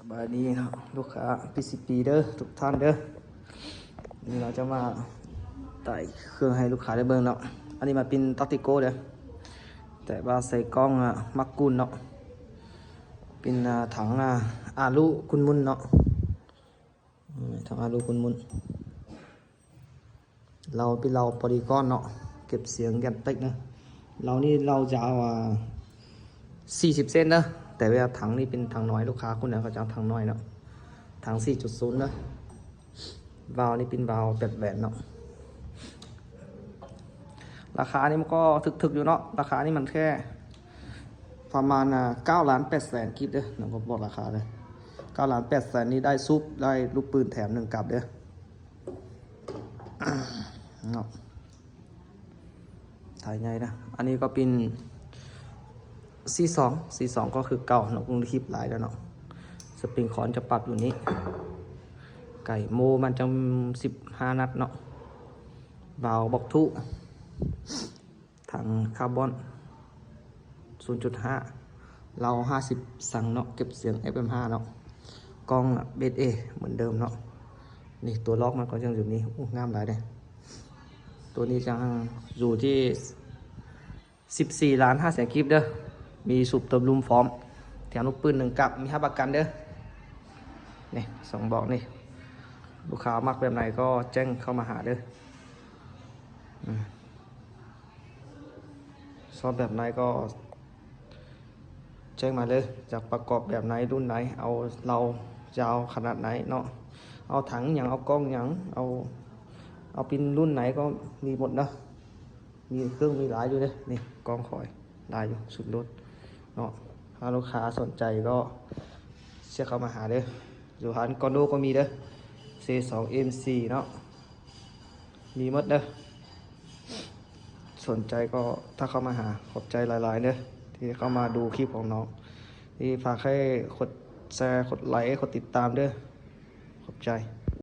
ສະບາຍດີເນາະ ລູກຄ້າ ພີຊີພີ ເດີ ທຸກທ່ານເດີ. ນີ້ເຮົາຈະມາໄຕ່ເຄື່ອງໃຫ້ລູກຄ້າໄດ້ເບິ່ງເນາະ. ອັນນີ້ມາເປັນຕັກຕິໂກ້ເດີ ແຕ່ວ່າໃສ່ກ້ອງ ອາ ມາກຸນເນາະ. ເປັນ ອາ ຖັງ ອາ ອາລູກຸນມຸນເນາະ. ອືມ ຖັງອາລູກຸນມຸນ. ເລົາເປັນເລົາປອລີກອນເນາະ ເກັບສຽງແກນເຕັກນະ. ເລົານີ້ເລົາຍາວ ອ່າ ສີ່ສິບເຊັນເດີ ແຕ່ວ່າຖັງນີ້ເປັນຖັງນ້ອຍ ລູກຄ້າຄົນໃດເຂົາຈະເອົາຖັງນ້ອຍເນາະ ຖັງສີ່ຈຸດສູນເດີ. ວາວນີ້ເປັນວາວແປດແບນເນາະ. ລາຄານີ້ມັນກໍຖືກໆຢູ່ເນາະ ລາຄານີ້ມັນແຄ່ປະມານ ອ່າ ເກົ້າລ້ານແປດແສນກີບເດີ. ນ້ອງກໍບອກລາຄາເດີ ເກົ້າລ້ານແປດແສນນີ້ໄດ້ສູບ ໄດ້ລູກປືນແຖມໜຶ່ງກັບເດີ. ເນາະ ຖ່າຍໃຫຍ່ນະ. ອັນນີ້ກໍເປັນ ຊີສອງ ຊີສອງກໍຄືເກົ່າເນາະ ກຸງລິບຫຼາຍແລ້ວເນາະ. ສະປຣິງຄອນຈະປັບຢູ່ນີ້ ໄກໂມມັນຈັງສິບຫ້ານັດເນາະ. ວາວບັອກທູ ຖັງຄາບອນສູນຈຸດຫ້າ ເລົາຫ້າສິບຊັງເນາະ ເກັບສຽງເອັຟເອັມຫ້າເນາະ. ກ້ອງເບສເອເໝືອນເດີມເນາະ. ນີ້ຕົວລັອກມັນກໍຍັງຢູ່ນີ້ ໂອ້ ງາມຫຼາຍເດ້. ຕົວນີ້ຈະຢູ່ທີ່ສິບສີ່ລ້ານຫ້າແສນກີບເດີ. ມີສູບເຕີມລຸ່ມພ້ອມ ແຖມລູກປືນໜຶ່ງກັບ ມີຮັບປະກັນເດີ. ນີ້ສອງບອກນີ້ ລູກຄ້າມັກແບບໃດກໍແຈ້ງເຂົ້າມາຫາເດີ. ອືມ ຊອບແບບໃດກໍແຈ້ງມາເລີຍ ຢາກປະກອບແບບໃດ ລຸ້ນໃດ ເອົາເລົາຍາວຂະໜາດໃດເນາະ ເອົາຖັງຫຍັງ ເອົາກ້ອງຫຍັງ ເອົາ ເອົາເປັນລຸ້ນໃດກໍມີໝົດເນາະ. ມີເຄື່ອງມີຫຼາຍຢູ່ເດ້. ນີ້ກ້ອງຂ້ອຍຫຼາຍຢູ່ ສຸດໂລດເນາະ. ຖ້າລູກຄ້າສົນໃຈກໍເຊຍເຂົ້າມາຫາເດີ. ຢູ່ຮ້ານກອນໂດກໍມີເດີ ເຊສອງເອັມສີ່ເນາະ ມີໝົດເດີ. ສົນໃຈກໍທັກເຂົ້າມາຫາ. ຂອບໃຈຫຼາຍໆເດີ ທີ່ເຂົ້າມາດູຄລິບຂອງນ້ອງ. ທີ່ຝາກໃຫ້ກົດແຊ ກົດໄລ ກົດຕິດຕາມເດີ. ຂອບໃຈ.